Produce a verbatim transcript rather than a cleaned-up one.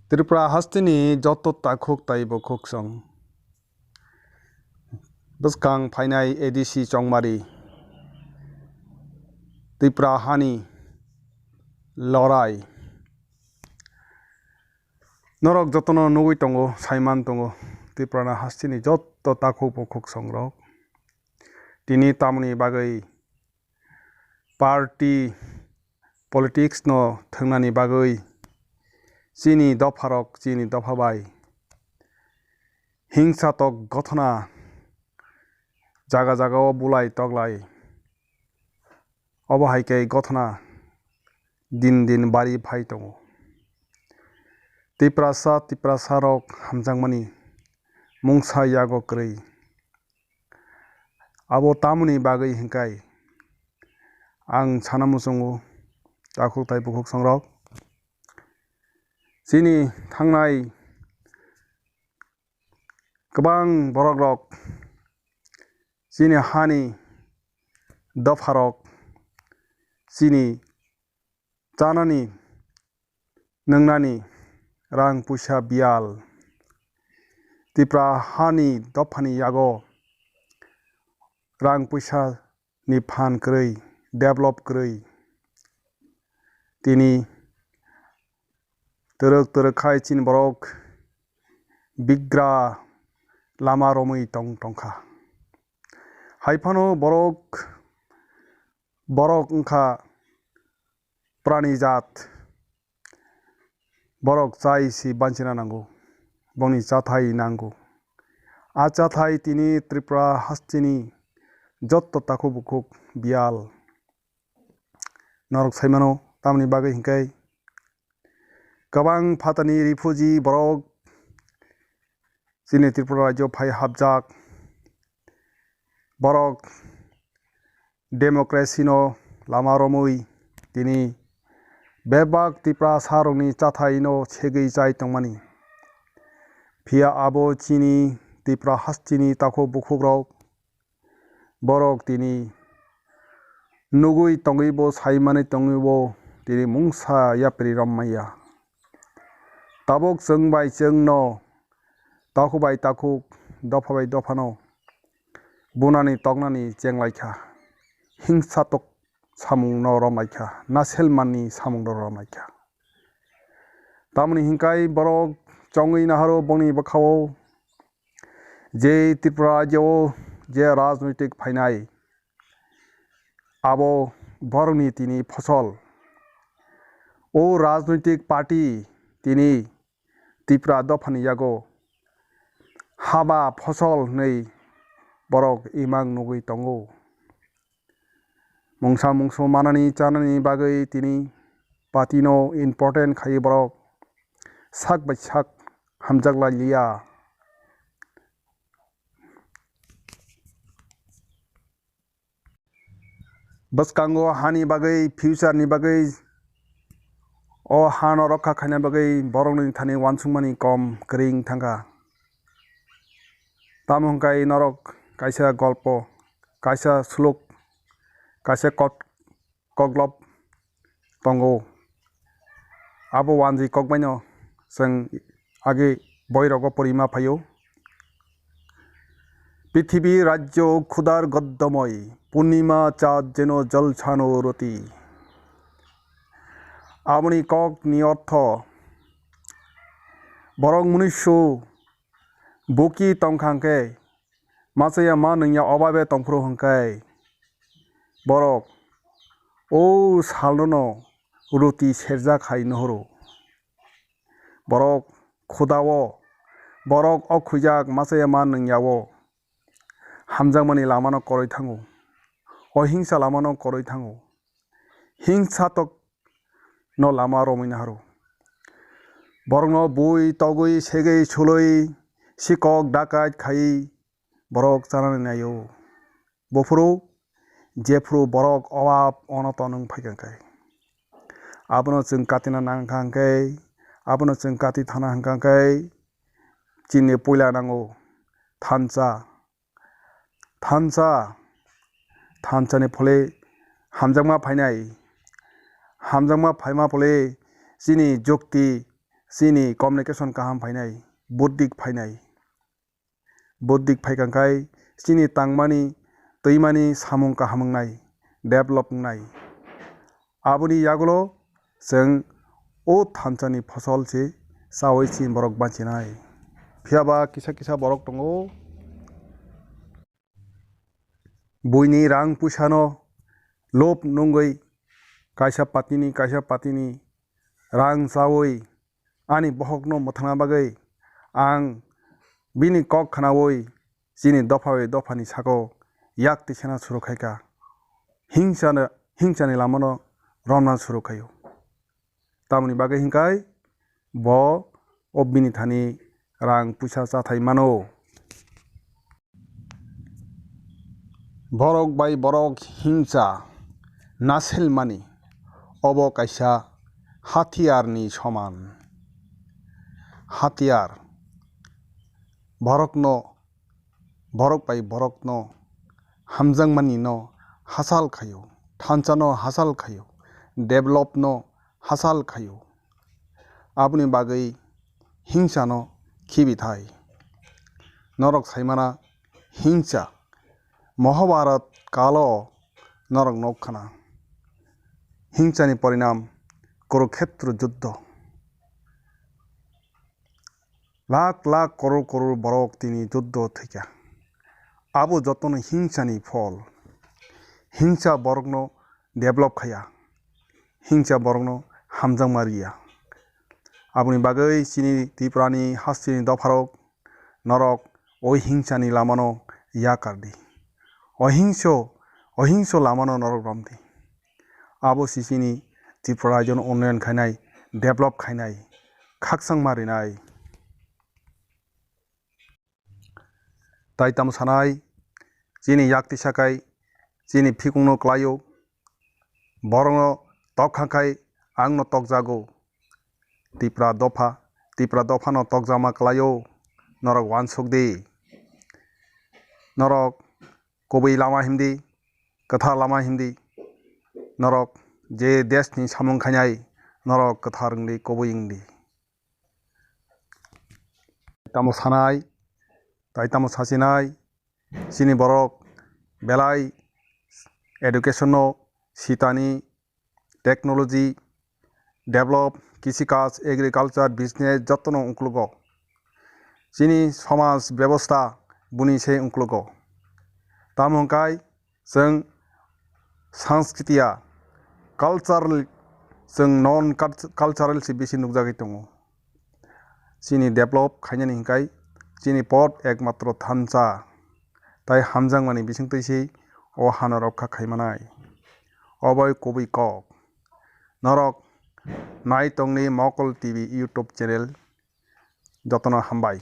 Tripura hasteni joto takhuk tai bukhuk song. Bwskang phainai A D C chongmari. Tripura hani lorai. Norok jotono nugui tongo, saiman tongo. Tripura hasteni joto takhuk bukhuk songrok. Tini tamoni bagwi party politics no thwngnani bagwi chini dopharok, chini dopha bai hingsatok gothona jaga jaga o bulai toklai. Obo hai khe gothona din din bari phai tongo. Tiprasa, Tiprasa rok hamjakmani mungsa yago kwrwi. Abo tamoni bagwi hinkai ang sana muchungo, takhuk tai bukhuk songrok. Chini thangnai kwbang borokrok, chini hani dopharok, chini chanani nwngnani rang puisa biyal. Tripura hani dophani yago rang puisa ni phan kwrwi, develop kwrwi. Tini twrwk twrwk khai chini borok bigra lama romwi tong tongkha. Hai phano borok, borok wngkha pranijat, borok chai si banchina nango, bongni chathai nango. A chathai tini Tripura hasteni jotto takhuk bukhuk biyal. Norok saimano tamni bagwi hinkai kwbang phatani refugee borok chini Tripura rajyo phai hapjak. Borok democracy no lama romwi tini bebak Tiprasa rokni chathai no segwi chai tongmani. Phiya abo chini Tripura hasteni takhuk bukhuk rok, borok tini nugwi tongwi bo, saimani tongwi bo tini mungsa yapri rom maya. Tabuk chwng bai chwng no, takhuk bai takhuk, dopha bai dopha no bunani toknani chenglaikha, hingsa tok samung no romlaikha, naselmani samung no romlaikha. Tamoni hinkai borok chongwi naharo bongni bwkhao je Tripura rajyo o je rajnoitik phainai, abo borokni tini phosol. O rajnoitik party tini Tripura dophani yago haba phosol hwnwi borok imang nugwi tongo. Mungsa mungsu manani chanani bagwi tini party no important khai borok sak bai sak hamjak lai liya. Bwskango hani bagwi, future ni bagwi, o hano rokha khaina bagwi borokni thani uansukmani kom kwrwi wng thangkha. Tamo hwnkhe norok kaisa golpo, kaisa suluk, kaisa kot-, koklop tongo. Abo wanjwi kokbaino chwng age boirogo porima phaio. Prithibi rajyo khudar goddamoi, purnima chat jeno jalchano roti. Aboni kokni ortho, borok munusu buki tongkha hwnkhe, machaya ma nungya obabe tongphuru hwnkhe, borok o salno roti serjak hai nuhuru. Borok khudao, borok o khwijak machaya ma nungya o hamjakmani lamano koroi thango, ohingsa lamano koroi thango, hingsa tok no lama romwi naharo. Borokno bui togwi segwi sulwi sikok dakait khai borok chanani naio. Buphuru jephuru borok obab onoton wng phaikha khe, abono chwng katina nangkha hwnkhe, abono chwng kati thana hwnkha khe chini puila nango thansa. Thansa, thansani phole hamjakma phainai. Hamjakma phaima phole chini jukti, chini communication kaham phainai, buddik phainai. Buddik phaikha khai chini tangmani, twimani samung kaham wngnai, develop wngnai. Aboni yagulo chwng o thansa ni phosol se chaui chini borok bachinai. Phiya ba kisa kisa borok tongo, buini rang puisa no lob nungwi kaisa party ni kaisa party ni rang chaui ani bohok no mwthangna bagwi ang bini kok khnaui chini dopha bai dopha ni saka o yak tisana suru khaikha. Hingsa no, hingsa ni lama no romna suru khaio. Tamoni bagwi hinkhai bo o bini thani rang puisa chathai mano. Borok bai borok hingsa nasilmani obo kaisa hatiyar ni soman. Hatiyar borokno, borok bai borokno hamjakmani no hachal khaio, thansa no hachal khaio, develop no hachal khaio. Aboni bagwi hingsa no khibi thai. Norok saimana hingsa Mahabharat kalo norok nok khana. Hingsa ni porinam Kurukhetra juddho. Lakh lakh koror koror borok tini juddho thwikha. Abo jotono hingsa ni phol. Hingsa borokno develop khaya. Hingsa borokno hamjakma riya. Aboni bagwi chini Tripura ni hasteni dopharok norok o hingsa ni lamano yakar di. Ohingso, ohingso lamano norok romdi. Abo se chini Tripura rajyo no unnayan khainai, develop khainai, khakchangma rinai. Tai tamo sanai, chini yak tisa khai, chini phikung no klaio, borok no tok kha khai, ang no tok jago. Tipra dopha, Tipra dopha no tokjakma klaio, norok uansuk di. Norok kubui lama himdi, kwthar lama himdi. Norok je desh ni samung khainai, norok kwthar wngdi, kubui wngdi. Tamo sanai, tai tamo sasinai, chini borok belai education no sitani, technology, develop, kisi kaj, agriculture, business jotono uklogo. Chini somaj bebosta buni se uklogo. Tamo hwnkhe chwng sanskritiya, cultural, chwng non cult-, cultural se bisi nukjagwi tongo. Chini develop khainani hwnkhe chini pot ekmatro thansa tai hamjakmani bisingtwi se o hano rokha khaimanai. Obo kubui kok. Norok nai tongni Mokol T V YouTube channel jotono hambai.